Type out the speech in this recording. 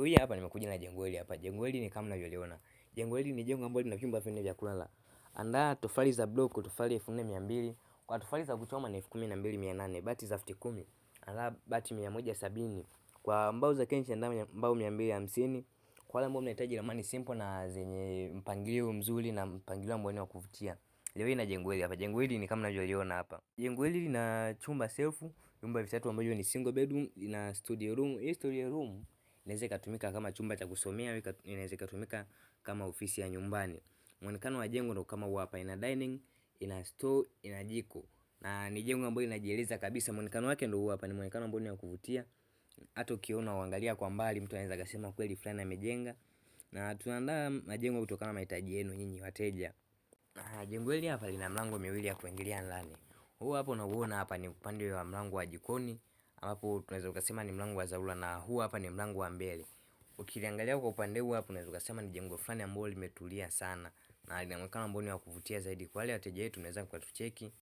Hii hapa nimekuja na jengo hili hapa. Jengo hili ni kama mnavyoliona. Jengo hili ni jengo ambalo lina vyumba vinne vya kulala. Andaa tofali za block tofali 4200, kwa tofali za kuchoma ni 12800, bati za futi 10, andaa bati 170. Kwa mbao za kenchi andaa mbao 250. Kwa wale ambao mnahitaji ramani simple na zenye mpangilio mzuri na mpangilio ambao ni wa kuvutia. Leo hii na jengo hili hapa. Jengo hili ni kama mnavyoliona hapa. Jengo hili lina chumba selfu, vyumba vitatu ambavyo ni single bedroom, lina studio room. Hii studio room inaweza ikatumika kama chumba cha kusomea au inaweza ikatumika kama ofisi ya nyumbani. Muonekano wa jengo ndo kama huu hapa, ina dining, ina store, ina jiko. Na ni jengo ambalo linajieleza kabisa, muonekano wake ndo huu hapa, ni muonekano ambao ni wa kuvutia. Hata ukiona uangalia kwa mbali mtu anaweza akasema kweli fulani amejenga. Na tunaandaa majengo kutokana na mahitaji yenu nyinyi wateja. Jengo hili hapa lina mlango miwili ya kuingilia ndani. Huu hapa unauona hapa ni upande wa mlango wa jikoni ambapo tunaweza ukasema ni mlango wa dharura na huu hapa ni mlango wa mbele. Ukiliangalia kwa upande huu hapa unaweza ukasema ni jengo fulani ambalo limetulia sana na lina muonekano ambao ni wa kuvutia zaidi. Kwa wale wateja wetu unaweza mkatucheki.